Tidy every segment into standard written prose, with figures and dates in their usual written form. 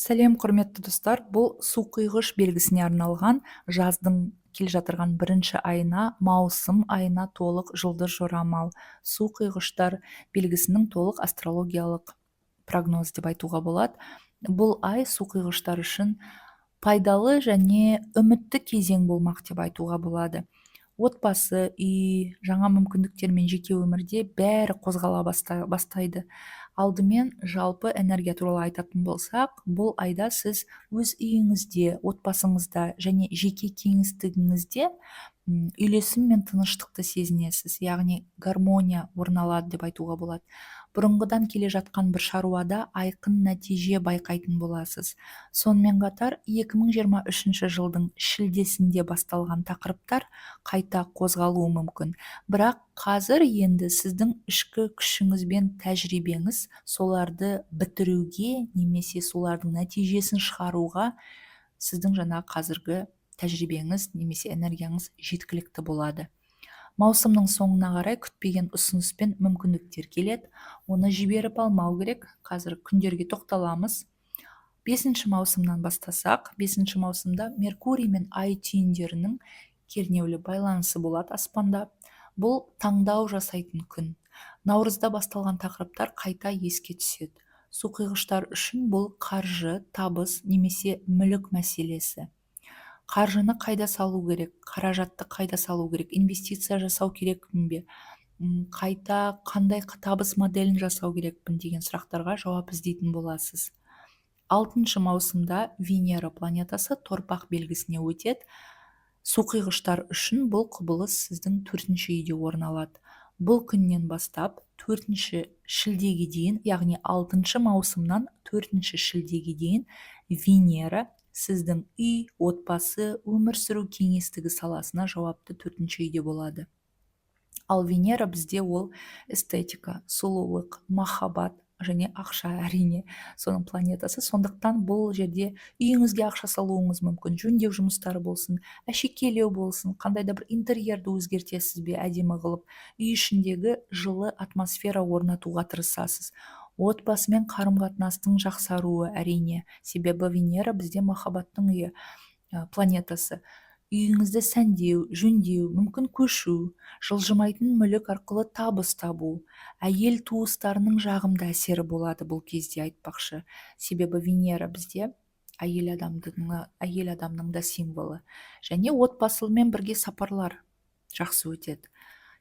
Сәлем, құрметті достар! Бұл суқұйғыш белгісіне арналған жаздың келе жатырған бірінші айына, маусым айына толық жұлдыз жорамал. Суқұйғыштар белгісінің толық астрологиялық прогноз деп айтуға болады. Бұл ай суқұйғыштар үшін пайдалы және үмітті кезең болмақ деп айтуға болады. Отбасы, үй, жаңа мүмкіндіктер мен жеке өмірде бәрі қозғала бастайды. Алдымен жалпы энергия туралы айтатын болсақ, бұл айда сіз өз үйіңізде, отбасыңызда және жеке кеңістігіңізде үйлесім мен тыныштықты сезінесіз, яғни гармония орын алады деп айтуға болады. Бұрынғыдан келе жатқан бір шаруада айқын нәтиже байқайтын боласыз. Сонымен қатар 2023 жылдың шілдесінде басталған тақырыптар қайта қозғалуы мүмкін. Бірақ қазір енді сіздің ішкі күшіңіз бен тәжірибеңіз соларды бітіруге немесе солардың нәтижесін шығаруға сіздің жаңа қазіргі тәжірибеңіз немесе энергияңыз жеткілікті болады. Маусымның соңына қарай күтпеген ұсыныс пен мүмкіндіктер келеді. Оны жіберіп алмау керек. Қазір күндерге тоқталамыз. 5 маусымнан бастасақ, 5 маусымда Меркурий мен Ай түйіндерінің кернеулі байланысы болады аспанда. Бұл таңдау жасайтын күн. Наурызда басталған тақырыптар қайта еске түседі. Суқұйғыштар үшін бұл қаржы, табыс немесе мүлік мәселесі. Қаржыны қайда салу керек, қаражатты қайда салу керек, инвестиция жасау керекпін бе, қайта қандай табыс моделін жасау керекпін деген сұрақтарға жауап іздейтін боласыз. 6 маусымда Венера планетасы торпақ белгісіне өтеді. Суқұйғыштар үшін бұл құбылыс сіздің 4-ші үйде орын алады. Бұл күннен бастап 4 шілдеге дейін, яғни 6 маусымнан 4 шілдеге дейін Венера сіздің үй, отбасы, өмір сүру кеңістігі саласына жауапты 4-ші үйде болады. Ал Венера бізде ол эстетика, сұлулық, махаббат және ақша, әрине, соның планетасы. Сондықтан бұл жерде үйіңізге ақша салуыңыз мүмкін, жөндеу жұмыстары болсын, әшекейлеу болсын, қандай да бір интерьерді өзгертесіз бе, әдемі қылып, үй ішіндегі жылы атмосфера орнатуға тырысасыз. Отбасымен қарым-қатынастың жақсаруы, әрине, себебі Венера бізде махаббаттың үйі, планетасы. Үйіңізді сәндеу, жөндеу, мүмкін көшу, жылжымайтын мүлік арқылы табыс табу, әйел туыстарының жағымды әсері болады бұл кезде айтпақшы. Себебі Венера бізде әйел адамның да символы. Және отбасымен бірге сапарлар жақсы өтеді.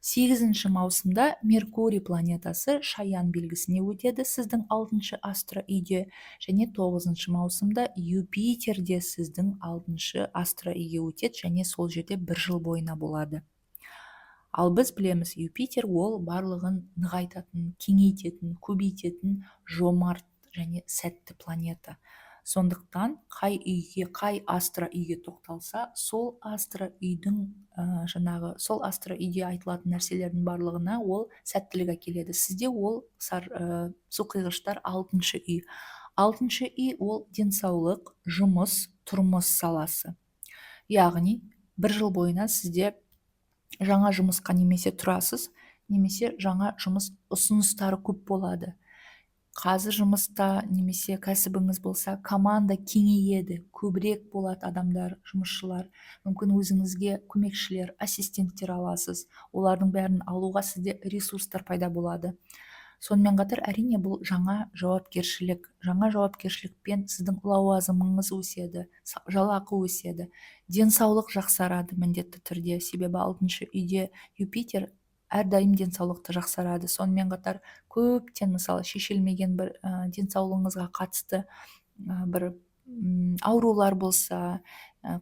8 маусымда Меркурий планетасы Шаян белгісіне өтеді сіздің 6 астро үйде, және 9 маусымда Юпитер де сіздің 6 астро үйге өтеді және сол жерде бір жыл бойына болады. Ал біз білеміз, Юпитер ол барлығын нығайтатын, кеңейтетін, көбейтетін жомарт және сәтті планета. Сондықтан қай үйге, қай астро үйге тоқталса, сол астро үйдің, жаңағы, сол астро үйде айтылатын нәрселердің барлығына ол сәттілік әкеледі. Сізде ол суқұйғыштар 6 үй. 6 үй ол денсаулық, жұмыс, тұрмыс саласы. Яғни бір жыл бойына сізде жаңа жұмысқа немесе тұрасыз, немесе жаңа жұмыс ұсыныстары көп болады. Қазір жұмыста немесе кәсібіңіз болса, команда кеңейеді, көбірек болады адамдар, жұмысшылар. Мүмкін өзіңізге көмекшілер, ассистенттер аласыз. Олардың бәрін алуға сізде ресурстар пайда болады. Сонымен қатар, әрине, бұл жаңа жауапкершілік. Жаңа жауапкершілікпен сіздің лауазымыңыз өседі, жалақы өседі, денсаулық жақсарады міндетті түрде. Себебі 6 үйде Юпитер әрдайым денсаулықты жақсарады. Сонымен қатар көптен, мысалы, шешілмеген бір, денсаулығыңызға қатысты, бір, аурулар болса,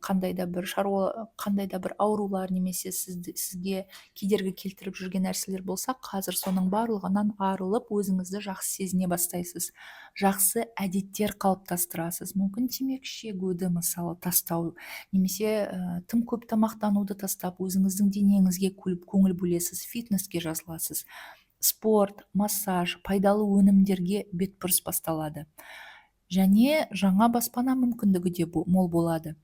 қандай да бір шаруа, қандай да бір аурулар немесе сізге кедергі келтіріп жүрген нәрселер болса, қазір соның барлығынан арылып, өзіңізді жақсы сезіне бастайсыз. Жақсы әдеттер қалыптастырасыз. Мүмкін темекі шегуді, мысалы, тастау, немесе, тым көп тамақтануды тастап, өзіңіздің денеңізге көңіл бөлесіз, фитнеске жазыласыз. Спорт, массаж, пайдалы өнімдерге бетбұрыс басталады. Және жаңа баспана мүмкіндігі де мол болады.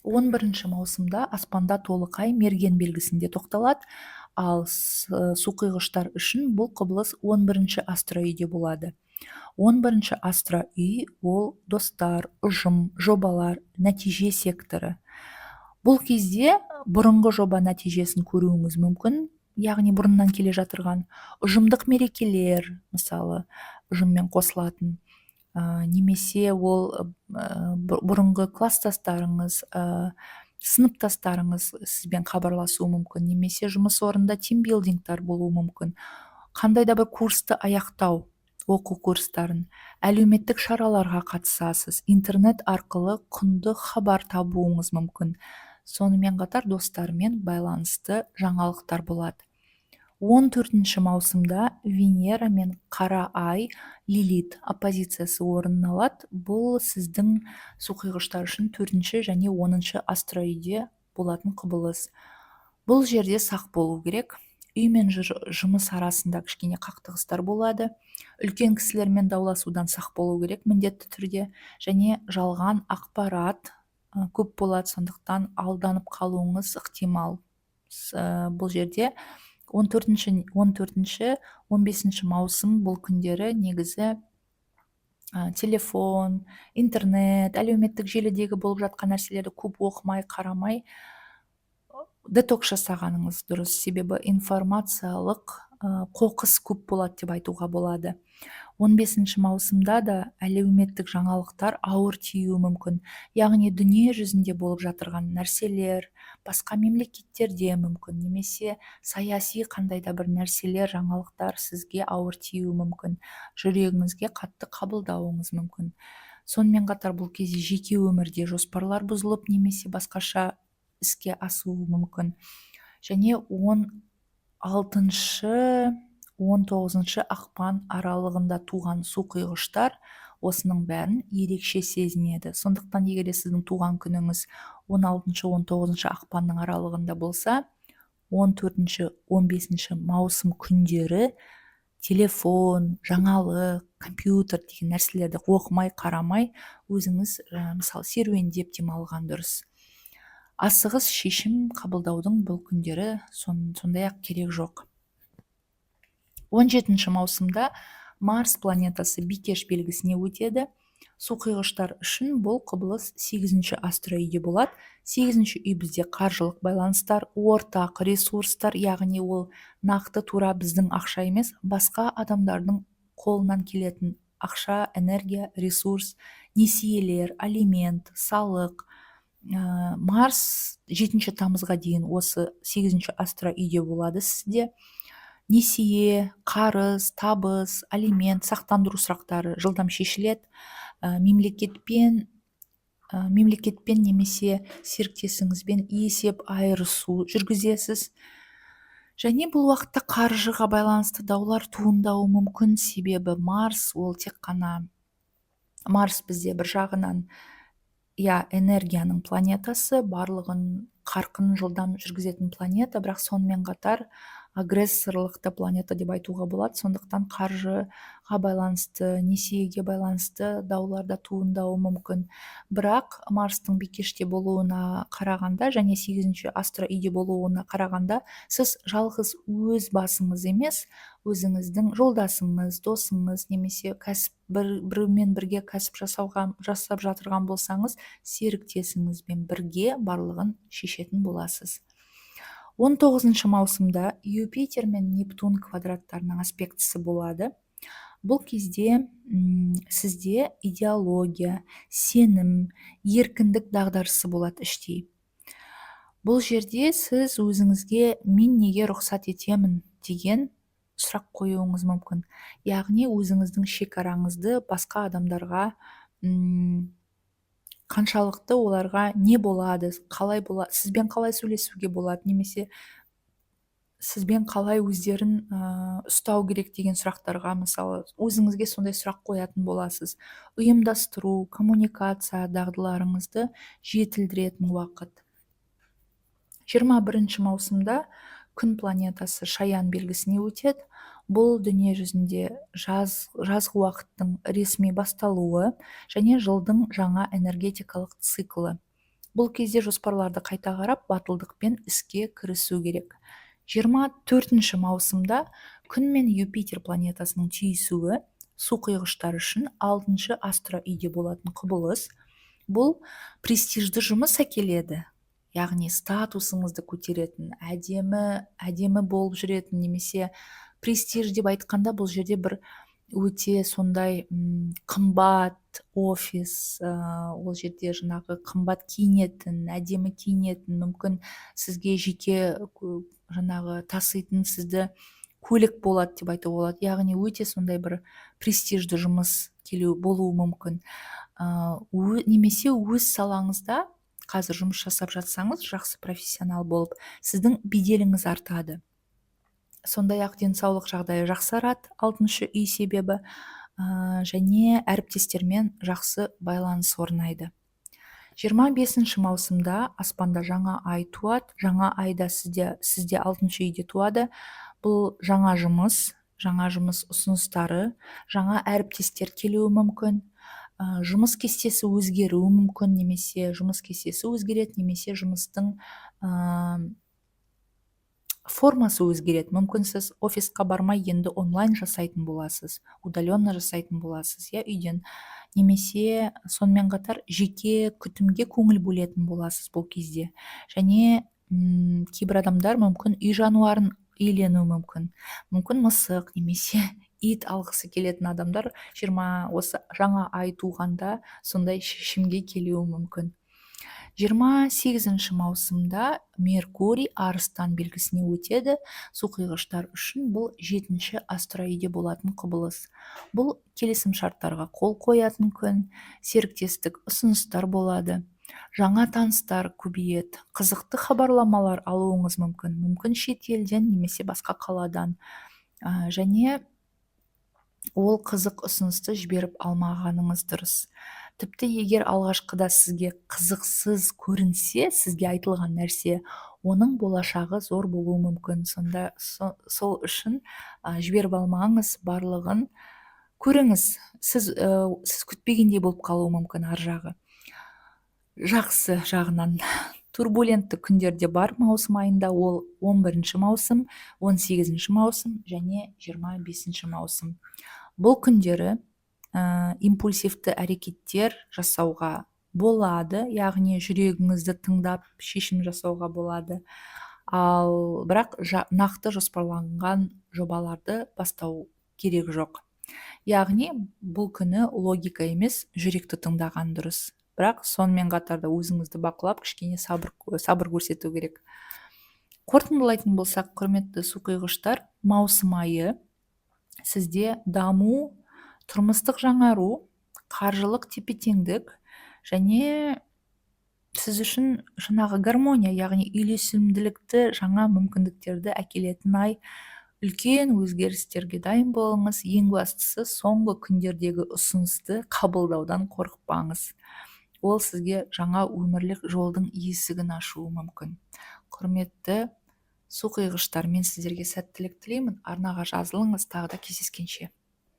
11 маусымда аспанда толық ай мерген белгісінде тоқталады, ал суқұйғыштар үшін бұл құбылыс 11 астро үйде болады. 11-ші астро үй ол достар, ұжым, жобалар, нәтиже секторы. Бұл кезде бұрынғы жоба нәтижесін көруіңіз мүмкін, яғни бұрыннан келе жатырған ұжымдық мерекелер, мысалы, ұжыммен қосылатын, немесе ол бұрынғы класстастарыңыз, сыныптастарыңыз сізбен хабарласуы мүмкін, немесе жұмыс орнында тимбилдингтар болуы мүмкін, қандай да бір курсты аяқтау, оқу курстарын, әлеуметтік шараларға қатысасыз, интернет арқылы құнды хабар табуыңыз мүмкін. Сонымен қатар достармен байланысты жаңалықтар болады. 14 маусымда Венера мен Қара Ай Лилит оппозициясы орын алады. Бұл сіздің суқұйғыштар үшін 4-ші және 10-шы астроүйде болатын құбылыс. Бұл жерде сақ болу керек. Үй мен жұмыс арасында кішкене қақтығыстар болады. Үлкен кісілермен дауласудан сақ болу керек міндетті түрде. Және жалған ақпарат көп болады, сондықтан алданып қалуыңыз ықтимал. Бұл жерде 14-ші, 15 маусым бұл күндері негізі телефон, интернет, әлеуметтік желідегі болып жатқан нәрселерді көп оқымай, қарамай, детокс жасағаныңыз дұрыс, себебі информациялық қоқыс көп болады деп айтуға болады. 15 маусымда да әлеуметтік жаңалықтар ауыр тиюі мүмкін, яғни дүние жүзінде болып жатырған нәрселер, басқа мемлекеттерде мүмкін, немесе саяси қандай да бір нәрселер, жаңалықтар сізге ауыр тиюі мүмкін, жүрегіңізге қатты қабылдауыңыз мүмкін. Сонымен қатар бұл кезде жеке өмірде жоспарлар бұзылып, немесе басқаша іске асуы мүмкін. Және 16-шы 19 ақпан аралығында туған суқұйғыштар осының бәрін ерекше сезінеді. Сондықтан егер де сіздің туған күніңіз 16-19 ақпанның аралығында болса, 14-15 маусым күндері телефон, жаңалық, компьютер деген нәрселерді оқымай, қарамай, өзіңіз мысалы серуендеп демалған дұрыс. Асығыс шешім қабылдаудың бұл күндері сондай-ақ керек жоқ. 17 маусымда Марс планетасы Бикеш белгісіне өтеді. Суқұйғыштар үшін бұл құбылыс 8-ші астроүйде болады. 8-ші үй бізде қаржылық байланыстар, ортақ ресурстар, яғни ол нақты тура біздің ақша емес, басқа адамдардың қолынан келетін ақша, энергия, ресурс, несиелер, алимент, салық. Марс 7 тамызға дейін осы 8-ші астроүйде болады сізде. Несие, қарыз, табыс, алимент, сақтандыру сұрақтары жылдам шешіледі. Мемлекетпен немесе серіктесіңізбен есеп айырысу жүргізесіз. Және бұл уақытта қаржыға байланысты даулар туындауы мүмкін, себебі Марс ол тек қана Марс бізде бір жағынан энергияның планетасы, барлығын қарқын жылдам жүргізетін планета, бірақ сонымен қатар агрессорлық та планета деп айтуға болады. Сондықтан қаржыға байланысты, несиеге байланысты даулар да туындауы мүмкін. Бірақ Марстың бикеште болуына қарағанда және 8-ші астро үйде болуына қарағанда сіз жалғыз өз басыңыз емес, өзіңіздің жолдасыңыз, досыңыз немесе кәсіп біреумен бірге кәсіп жасап жатырған болсаңыз, серіктесіңізбен бірге барлығын шешетін боласыз. 19 маусымда Юпитер мен Нептун квадраттарының аспектісі болады. Бұл кезде сізде идеология, сенім, еркіндік дағдарысы болады іштей. Бұл жерде сіз өзіңізге мен неге рұқсат етемін деген сұрақ қоюыңыз мүмкін. Яғни өзіңіздің шекараңызды басқа адамдарға қаншалықты оларға не болады, қалай болады, сізбен қалай сөйлесуге болады, немесе сізбен қалай өздерін ұстау керек деген сұрақтарға, мысалы, өзіңізге сондай сұрақ қоятын боласыз. Ұйымдастыру, коммуникация дағдыларыңызды жетілдіретін уақыт. 21 маусымда Күн планетасы Шаян белгісіне өтеді. Бұл дүние жүзінде жазғы уақыттың ресми басталуы және жылдың жаңа энергетикалық циклі. Бұл кезде жоспарларды қайта қарап, батылдықпен іске кірісу керек. 24 маусымда Күн мен Юпитер планетасының түйісуі Су құйғыштар үшін алтыншы астро үйде болатын құбылыс. Бұл престижді жұмыс әкеледі, яғни статусыңызды көтеретін, әдемі әдемі болып жүретін немесе престиж деп айтқанда, бұл жерде бір өте сондай қымбат офис, ол жерде жаңағы қымбат киінетін, әдемі киінетін, мүмкін, сізге жеке жаңағы таситын сізді көлік болады деп айтуға болады. Яғни өте сондай бір престижді жұмыс келу болуы мүмкін. Немесе өз салаңызда қазір жұмыс жасап жатсаңыз, жақсы профессионал болып, сіздің беделіңіз артады. Сондай ақ денсаулық жағдайы жақсарады, алтыншы үй себебі, және әріптестермен жақсы байланыс орнайды. 25 маусымда аспанда жаңа ай туады. Жаңа айда сізде алтыншы үйде туады. Бұл жаңа жұмыс, жаңа жұмыс ұсыныстары, жаңа әріптестер келуі мүмкін, жұмыс кестесі өзгеруі мүмкін немесе жұмыс кестесі өзгереді, немесе жұмыстың формасы өзгереді. Мүмкін, сіз офисқа бармай, енді онлайн жасайтын боласыз, удаленно жасайтын боласыз, иә, үйден. Немесе сонымен қатар жеке күтімге көңіл бөлетін боласыз бұл кезде. Және кейбір адамдар мүмкін үй жануарын иеленуі мүмкін, мүмкін, мысық немесе ит алғысы келетін адамдар 20 осы жаңа ай туғанда сондай шешімге келуі мүмкін. 28 маусымда Меркурий Арыстан белгісіне өтеді. Суқұйғыштар үшін бұл жетінші астроүйде болатын құбылыс. Бұл келісімшарттарға қол қоятын күн, серіктестік ұсыныстар болады, жаңа таныстар көбейеді, қызықты хабарламалар алуыңыз мүмкін, мүмкін, шет елден немесе басқа қаладан. Және ол қызық ұсынысты жіберіп алмағаныңыз дұрыс. Тіпті егер алғашқыда сізге қызықсыз көрінсе сізге айтылған нәрсе, оның болашағы зор болуы мүмкін. Сонда сол үшін жіберіп алмаңыз, барлығын көріңіз. Сіз күтпегендей болып қалуы мүмкін ар жағы, жақсы жағынан. Турбулентті күндер де бар маусым айында. Ол 11 маусым, 18 маусым және 25 маусым. Бұл күндері импульсивті әрекеттер жасауға болады, яғни жүрегіңізді тыңдап шешім жасауға болады. Ал бірақ нақты жоспарланған жобаларды бастау керек жоқ. Яғни бұл күні логика емес, жүректі тыңдаған дұрыс. Бірақ сонымен қатар да өзіңізді бақылап, кішкене сабыр көрсету керек. Қорытындылайтын болсақ, құрметті суқұйғыштар, маусым айы сізде даму, тұрмыстық жаңару, қаржылық тепе теңдік және сіз үшін жаңағы гармония, яғни үйлесімділікті, жаңа мүмкіндіктерді әкелетін ай. Үлкен өзгерістерге дайын болыңыз. Ең бастысы, соңғы күндердегі ұсынысты қабылдаудан қорықпаңыз. Ол сізге жаңа өмірлік жолдың есігін ашуы мүмкін. Құрметті суқұйғыштар, мен сіздерге сәттілік тілеймін. Арнаға жазылыңыз. Тағы да кездескенше!